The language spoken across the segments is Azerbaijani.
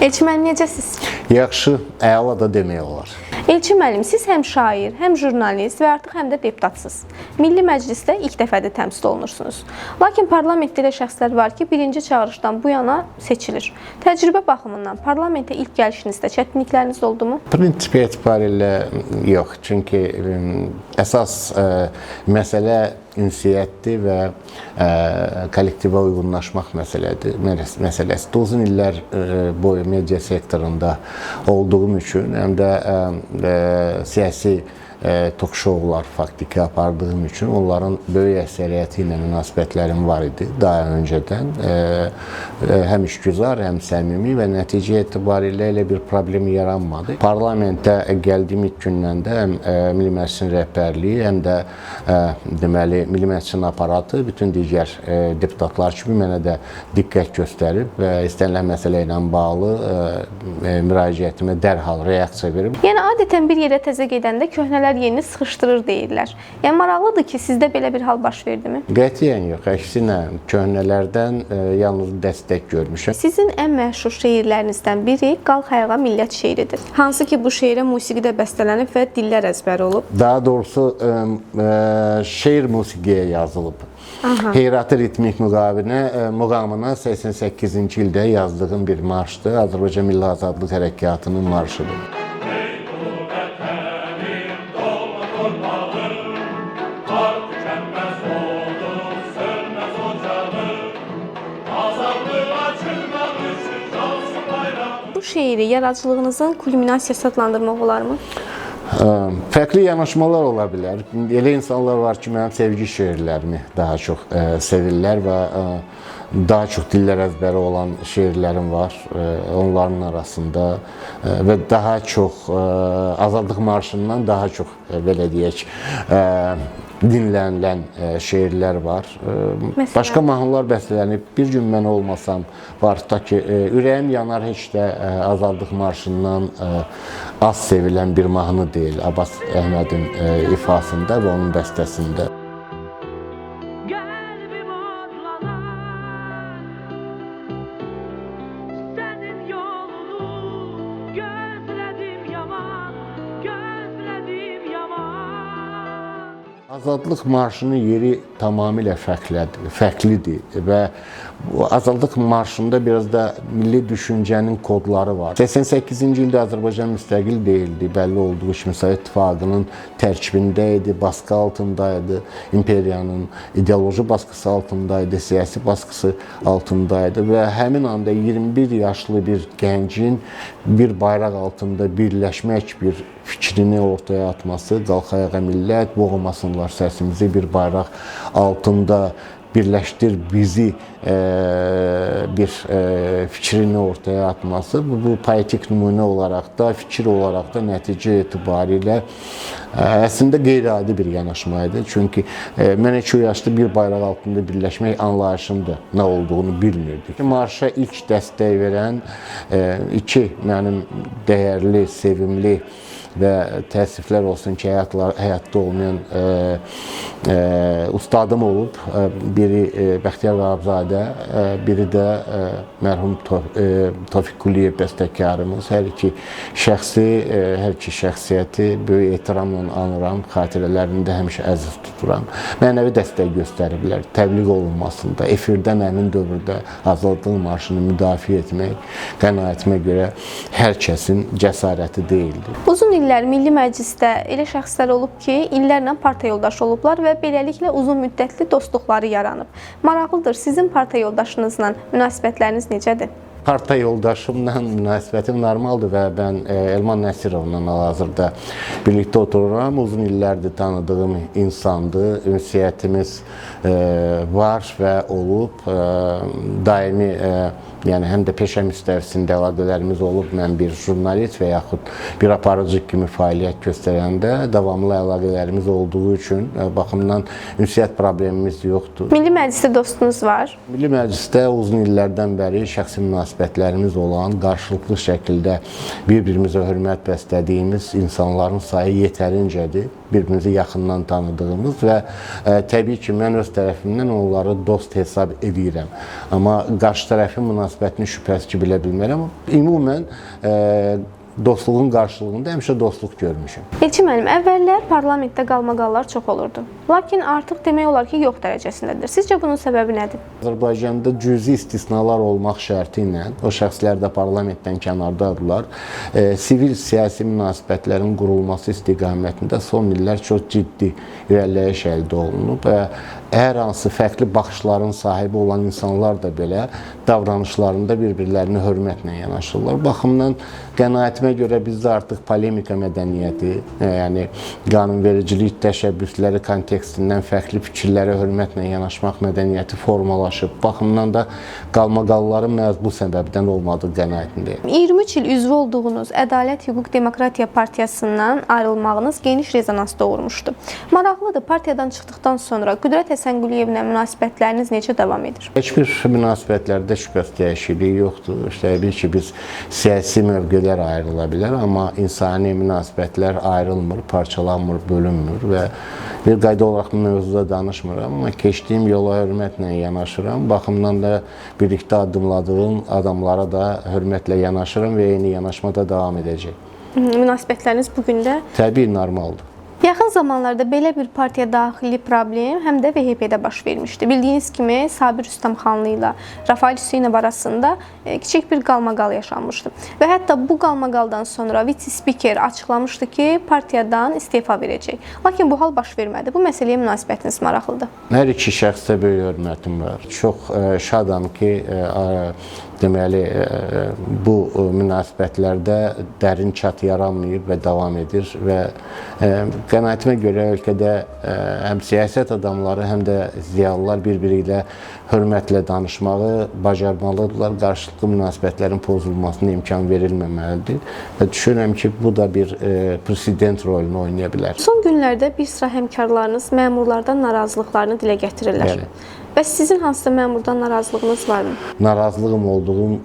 Elçin müəllim, necəsiz? Yaxşı, əla da demək olar. Elçin müəllim, siz həm şair, həm jurnalist və artıq həm də deputatsınız. Milli Məclisdə ilk dəfədir təmsil olunursunuz. Lakin parlamentdə elə şəxslər var ki, birinci çağırışdan bu yana seçilir. Təcrübə baxımından parlamentə ilk gəlişinizdə çətinlikləriniz oldu mu? Prinsip etibarilə yox. Çünki əsas məsələ ünsiyyətdir və kollektivə uyğunlaşmaq məsələsidir. Uzun illər boyu media sektorunda olduğum üçün, həm də siyasi tok-şoular faktiki apardığım üçün onların böyük əksəriyyəti ilə münasibətlərim var idi daha öncədən. Həm işgüzar, həm səmimi və nəticə etibarilə elə bir problem yaranmadı. Parlamentə gəldiyim ilk gündən də həm Milli Məclisin rəhbərliyi, həm də deməli Milli Məclisin aparatı bütün digər deputatlar kimi mənə də diqqət göstərib və istənilən məsələ ilə bağlı müraciətimə dərhal reaksiya verib. Yəni adətən bir yerə təzə gedəndə köhnələr yerini sıxışdırır deyirlər. Yəni maraqlıdır ki, sizdə belə bir hal baş verdimi? Qətiyyən yox. Əksinə, köhnələrdən yalnız dəstək görmüşəm. Sizin ən məşhur şeirlərinizdən biri Qalx ayağa millət şeiridir. Hansı ki, bu şeirə musiqi də bəstələnib və dillər əzbəri olub. Daha doğrusu şeir musiqiyə yazılıb. Heyratı ritmik muğamına 88-ci ildə yazdığım bir marşdır. Azərbaycan Milli Azadlıq Hərəkatının marşıdır. Bu şeiri yaradıcılığınızın kulminasiyası adlandırmaq olarmı? Fərqli yanaşmalar ola bilər. Elə insanlar var ki, mənim sevgi şeirlərimi daha çox sevirlər və daha çox dillər əzbəri olan şeirlərim var onların arasında və daha çox Azadlıq Marşından daha çox belə deyək dinlənilən şeirlər var. Məsələn? Başqa mahnılar bəstələnib. Bir gün mən olmasam var ta ki, ürəyim yanar heç də Azadlıq Marşından az sevilən bir mahnı deyil. Abbas Əhmədin ifasında və onun bəstəsində. Azadlıq Marşının yeri tamamilə fərqlidir və Azadlıq Marşında biraz da milli düşüncənin kodları var. 88-ci ildə Azərbaycan müstəqil deyildi. Bəlli olduğu kimi Sovet İttifaqının tərkibində idi, baskı altındaydı, imperiyanın ideoloji baskısı altındaydı, siyasi baskısı altındaydı və həmin anda 21 yaşlı bir gəncin bir bayraq altında birləşmək bir fikrini ortaya atması, qalx ayağa millət, boğmasınlar səsimizi, bir bayraq altında birləşdir bizi bir fikrini ortaya atması, bu poetik nümunə olaraq da, fikir olaraq da nəticə etibarilə əslində qeyri-adi bir yanaşma idi. Çünki mən heç o yaşda bir bayraq altında birləşmək anlayışımda nə olduğunu bilmirdik. Marşa ilk dəstək verən iki mənim dəyərli, sevimli və təəssüflər olsun ki, həyatda olmayan ustadım olub. Biri Bəxtiyar Vahabzadə, biri də mərhum Tofiq Quliyev bəstəkarımız. Hər iki şəxsi, hər iki şəxsiyyəti böyük ehtiramla anıram, xatirələrini də həmişə əziz tuturam. Mənəvi dəstək göstəriblər təbliğ olunmasında, efirdən həmin dövrdə Azadlıq Marşını müdafiə etmək qənaətimə görə hər kəsin cəsarəti deyildi. Uzun illər Milli Məclisdə elə şəxslər olub ki, illərlə partiya yoldaşı olublar və beləliklə uzun müddətli dostluqları yaranıb. Maraqlıdır, sizin partiya yoldaşınızla münasibətləriniz necədir? Partiya yoldaşımla münasibətim normaldır və mən Elman Nəsirovla hal-hazırda birlikdə otururam. Uzun illərdir tanıdığım insandır. Ünsiyyətimiz var və olub. Daimi, yəni həm də peşə müstəvisində əlaqələrimiz olub. Mən bir jurnalist və yaxud bir aparıcı kimi fəaliyyət göstərəndə davamlı əlaqələrimiz olduğu üçün baxımdan ünsiyyət problemimiz yoxdur. Milli Məclisdə dostunuz var? Milli Məclisdə uzun illərdən bəri şəxsi münasibətlərimiz olan, qarşılıqlı şəkildə bir-birimizə hörmət bəslədiyimiz insanların sayı yetərincədir. bir-birimizi yaxından tanıdığımız və təbii ki, mən öz tərəfimdən onları dost hesab edirəm. Amma qarşı tərəfin münasibətini şübhəsiz ki, bilə bilmərəm. Ümumən dostluğun qarşılığında həmişə dostluq görmüşəm. Elçin müəllim, əvvəllər parlamentdə qalmaqallar çox olurdu. Lakin artıq demək olar ki, yox dərəcəsindədir. Sizcə bunun səbəbi nədir? Azərbaycanda cüzi istisnalar olmaq şərti ilə o şəxslər də parlamentdən kənardadırlar. Sivil siyasi münasibətlərin qurulması istiqamətində son illər çox ciddi irəliləyiş əldə olunub və hər hansı fərqli baxışların sahibi olan insanlar da belə davranışlarında bir-birlərinə hörmətlə yanaşırlar. Baxımdan qənaətimə görə bizdə artıq polemika mədəniyyəti, yəni qanunvericilik təşəbbüsləri kontekstindən fərqli fikirlərə hörmətlə yanaşmaq mədəniyyəti formalaşıb. Baxımdan da qalmaqalların məhz bu səbəbdən olmadığı qənaətindəyim. 23 il üzvü olduğunuz Ədalət, Hüquq, Demokratiya Partiyasından ayrılmağınız geniş rezonans doğurmuşdu. Maraqlıdır, partiyadan çıxdıqdan sonra Qüdrət Həsənquliyevlə münasibətləriniz necə davam edir? Heç bir münasibətlərdə şübhəsiz dəyişiklik yoxdur. Təbii ki, biz siyasi mövqelər ayrıla bilər, amma insani münasibətlər ayrılmır, parçalanmır, bölünmür və bir qayda olaraq bu mövzuda danışmıram, amma keçdiyim yola hörmətlə yanaşıram. Baxımdan da birlikdə addımladığım adamlara da hörmətlə yanaşıram və eyni yanaşma da davam edəcək. Münasibətləriniz bu gün də təbii normaldır. Yaxın zamanlarda belə bir partiya daxili problem həm də VHP-də baş vermişdi. Bildiyiniz kimi Sabir Rüstəmxanlı ilə Rafael Hüseynov arasında kiçik bir qalmaqal yaşanmışdı. Və hətta bu qalmaqaldan sonra vitse-spiker açıqlamışdı ki, partiyadan istefa verəcək. Lakin bu hal baş vermədi. Bu məsələyə münasibətiniz maraqlıdır. Hər iki şəxsə böyük hörmətim var. Çox şadam ki, deməli, bu münasibətlərdə dərin çat yaranmayıb və davam edir və qənaətimə görə ölkədə həm siyasət adamları, həm də ziyalılar bir-biri ilə hörmətlə danışmağı bacarmalıdırlar. Qarşılıqlı münasibətlərin pozulmasına imkan verilməməlidir və düşünürəm ki, bu da bir president rolünü oynaya bilər. Son günlərdə bir sıra həmkarlarınız məmurlardan narazılıqlarını dilə gətirirlər. Bəli. Bəs sizin hansısa məmurdan narazılığınız varmı? Narazılığım olduğum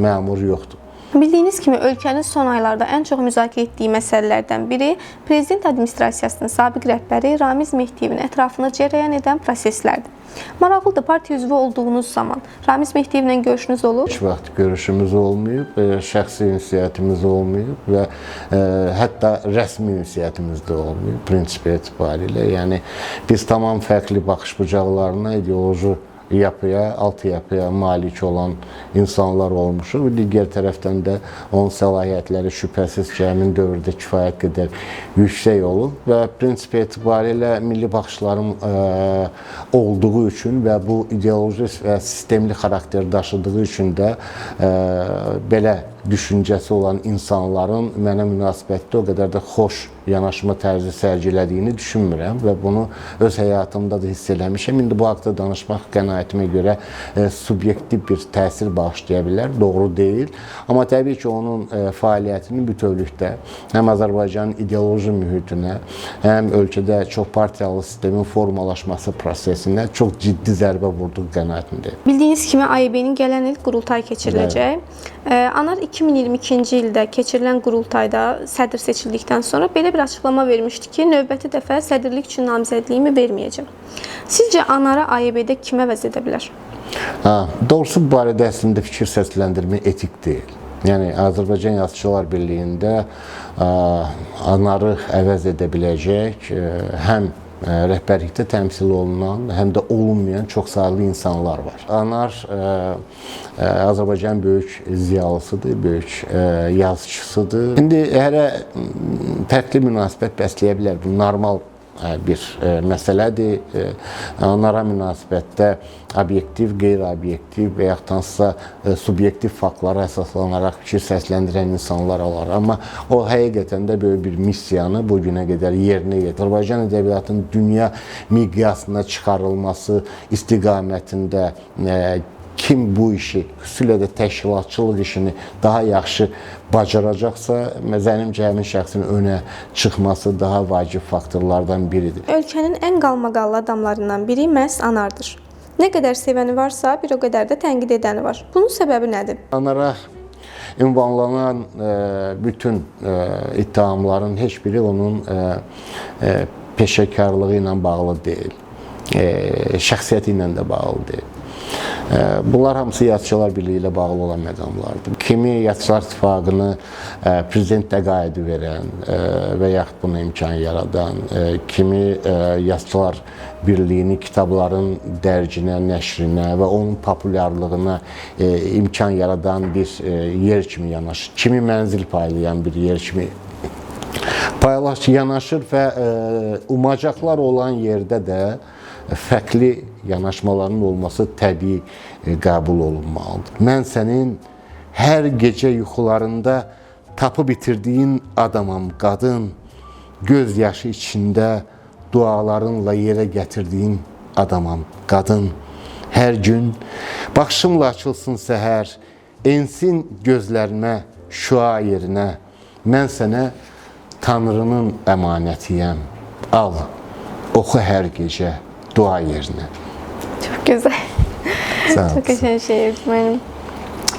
məmur yoxdur. Bildiyiniz kimi ölkənin son aylarda ən çox müzakirə etdiyi məsələlərdən biri Prezident Administrasiyasının sabiq rəhbəri Ramiz Mehdiyevin ətrafını cərəyan edən proseslərdir. Maraqlıdır, partiya üzvü olduğunuz zaman Ramiz Mehdiyevlə görüşünüz olub? Heç vaxt görüşümüz olmayıb, şəxsi ünsiyyətimiz olmayıb və hətta rəsmi ünsiyyətimiz də olmayıb prinsip etibarilə. Yəni biz tamam fərqli baxış bucaqlarına, ideoloji yapıya, alt yapıya malik olan insanlar olmuşuq. Digər tərəfdən də onun səlahiyyətləri şübhəsiz ki, həmin dövrdə kifayət qədər yüksək olub və prinsip etibarilə milli baxışların olduğu üçün və bu ideoloji və sistemli xarakter daşıdığı üçün də belə düşüncəsi olan insanların mənə münasibətdə o qədər də xoş yanaşma tərzi sərgilədiyini düşünmürəm və bunu öz həyatımda da hiss eləmişəm. İndi bu haqda danışmaq qənaətimə görə subyektiv bir təsir bağışlaya bilər, doğru deyil. Amma təbii ki, onun fəaliyyətini bütövlükdə həm Azərbaycanın ideoloji mühitinə, həm ölkədə çox partiyalı sistemin formalaşması prosesinə çox ciddi zərbə vurduğu qənaətindəyim. Bildiyiniz kimi AYB-nin gələn il qurultay keçiriləcək. Anar 2022-ci ildə keçirilən qurultayda sədr seçildikdən sonra belə bir açıqlama vermişdi ki, növbəti dəfə sədrlik üçün namizədliyimi verməyəcəm. Sizcə Anara AYB-də kim əvəz edə bilər? Doğrusu bu barədə əslində fikir səsləndirmə etik deyil. Yəni Azərbaycan Yazıçılar Birliyində Anarı əvəz edə biləcək həm rəhbərlikdə təmsil olunan, həm də olunmayan çox saylı insanlar var. Anar Azərbaycanın böyük ziyalısıdır, böyük yazıçısıdır. İndi hərə fərqli münasibət bəsləyə bilər. Bu normal bir məsələdir. Anara münasibətdə obyektiv, qeyri-obyektiv və yaxud hansısa subyektiv faktlara əsaslanaraq fikir səsləndirən insanlar olar. Amma o həqiqətən də böyük bir missiyanı bu günə qədər yerinə yetirir. Azərbaycan ədəbiyyatının dünya miqyasına çıxarılması istiqamətində kim bu işi, xüsusilə də təşkilatçılıq işini daha yaxşı bacaracaqsa, zənnimcə həmin şəxsin önə çıxması daha vacib faktorlardan biridir. Ölkənin ən qalmaqallı adamlarından biri məhz Anardır. Nə qədər sevəni varsa, bir o qədər də tənqid edəni var. Bunun səbəbi nədir? Anara ünvanlanan bütün ittihamların heç biri onun peşəkarlığı ilə bağlı deyil. Şəxsiyyəti ilə də bağlı deyil. Bunlar hamısı Yazıçılar Birliyi ilə bağlı olan məqamlardır. Kimi Yazıçılar İttifaqını prezident təqaüdü verən və yaxud buna imkan yaradan, kimi Yazıçılar Birliyini kitabların dərcinə, nəşrinə və onun populyarlığına imkan yaradan bir yer kimi yanaşır, kimi mənzil paylayan bir yer kimi yanaşır və umacaqlar olan yerdə də fərqli yanaşmaların olması təbii qəbul olunmalıdır. Mən sənin hər gecə yuxularında tapıb itirdiyin adamam, qadın, göz yaşı içində dualarınla yerə gətirdiyin adamam, qadın. Hər gün baxışımla açılsın səhər, ensin gözlərimə şüa yerinə. Mən sənə Tanrının əmanətiyəm. Al, oxu hər gecə dua yerinə. Çox gözəl. Sağ Çox qəşəng şeirdir mənim.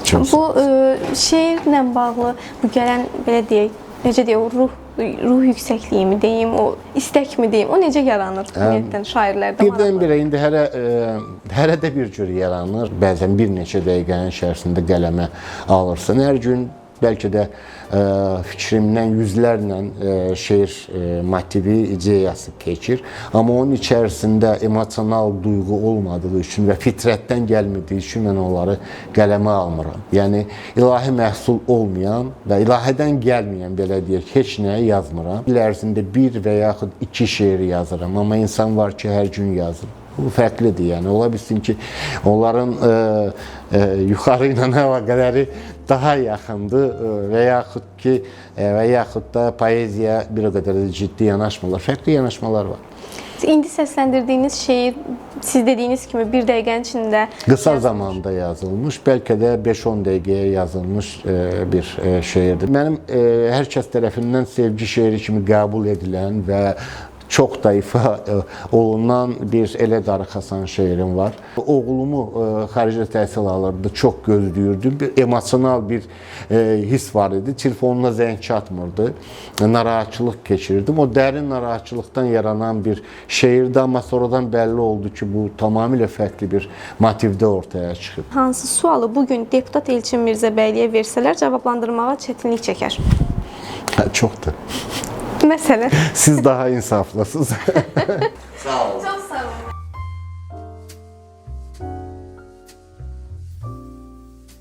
Çox. Bu şeirlə bağlı bu gələn, belə deyək, necə deyək, o ruh yüksəkliyimi deyim, o istəkmi deyim, o necə yaranır ümumiyyətlə şairlərdə? Birdən-birə indi hərə də bir cür yaranır. Bəzən bir neçə dəqiqənin içərisində qələmə alırsan. Hər gün bəlkə də fikrimdən yüzlərlə şeir motivi, ideyası keçir. Amma onun içərisində emosional duyğu olmadığı üçün və fitrətdən gəlmədiyi üçün mən onları qələmə almıram. Yəni, ilahi məhsul olmayan və ilahidən gəlməyən, belə deyək, heç nəyi yazmıram. İl ərzində bir və yaxud iki şeir yazıram. Amma insan var ki, hər gün yazır. Bu fərqlidir, yəni. Ola bilsin ki, onların yuxarı ilə əlaqələri daha yaxındır və yaxud ki, və yaxud da poeziya bir o qədər də ciddi yanaşmırlar. Fərqli yanaşmalar var. İndi səsləndirdiyiniz şeir, siz dediyiniz kimi bir dəqiqənin içində qısa zamanda yazılmış, bəlkə də 5-10 dəqiqəyə yazılmış bir şeirdir. Mənim hər kəs tərəfindən sevgi şeiri kimi qəbul edilən və çox da ifa olunan bir Elə Darıxasan şeirim var. Oğlumu xaricdə təhsil alırdı, çox gözləyirdim. Bir emosional bir his var idi. Telefonuna zəng çatmırdı. Narahatçılıq keçirirdim. O dərin narahatçılıqdan yaranan bir şeirdi, amma sonradan bəlli oldu ki, bu tamamilə fərqli bir motivdə ortaya çıxıb. Hansı sualı bugün deputat Elçin Mirzəbəyliyə versələr cavablandırmağa çətinlik çəkər? Çoxdur. Məsələn. Siz daha insaflısınız. Sağ olun. Çox sağ olun.